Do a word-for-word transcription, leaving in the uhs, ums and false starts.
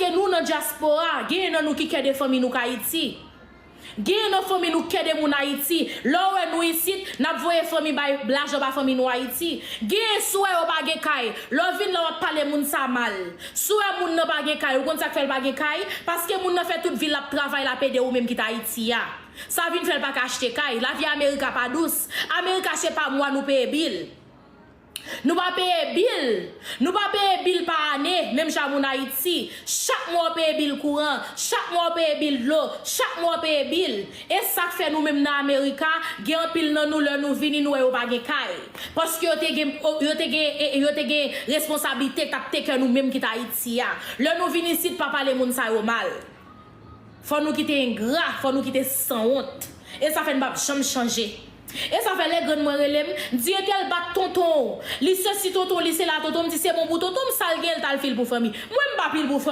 Paske nou nan dyaspora, genyen nan nou ki kè de fanmi nou k Ayiti. Genyen nan fanmi nou kè de moun Ayiti. Lè w wè nou isit, n ap voye fanmi bay lajan ba fanmi nou Ayiti. Genyen si w wè yo pa gen kay. Lè w vin la w ap pale moun sa mal. Si w wè moun nan pa gen kay, ou konn sa k fè l pa gen kay? Paske moun nan fè tout vi l ap travay, l ap ede ou menm ki t Ayiti a. Sa vin fè l pa ka achte kay. Lavi Amerika pa dous. Amerika se pa mwa nou peye bil. Nou pa peye bil. Nou pa peye bil pa ane, menm jan moun Ayiti. Chak mwa w peye bil kouran, chak mwa w peye bil dlo, chak mwa w peye bil. E sa k fè nou menm nan Amerika, gen anpil nan nou lè nou vini nou wè yo pa gen kay. Paske yo te gen, yo te gen, yo te gen responsablite k t ap teke nou menm ki t Ayiti a. Lè nou vin isit pa pale moun sa yo mal. Fò nou kite engra, fò nou kite sanwont. E sa fè n p ap janm chanje. E sa fè lè grann mwen rele m, m di Etèl bat tonton w. Li sesi tonton, li sela tonton, m di se bon pou tonton m, sa l gen l t al fil pou fanmi. Mwen m pa pil pou fanmi.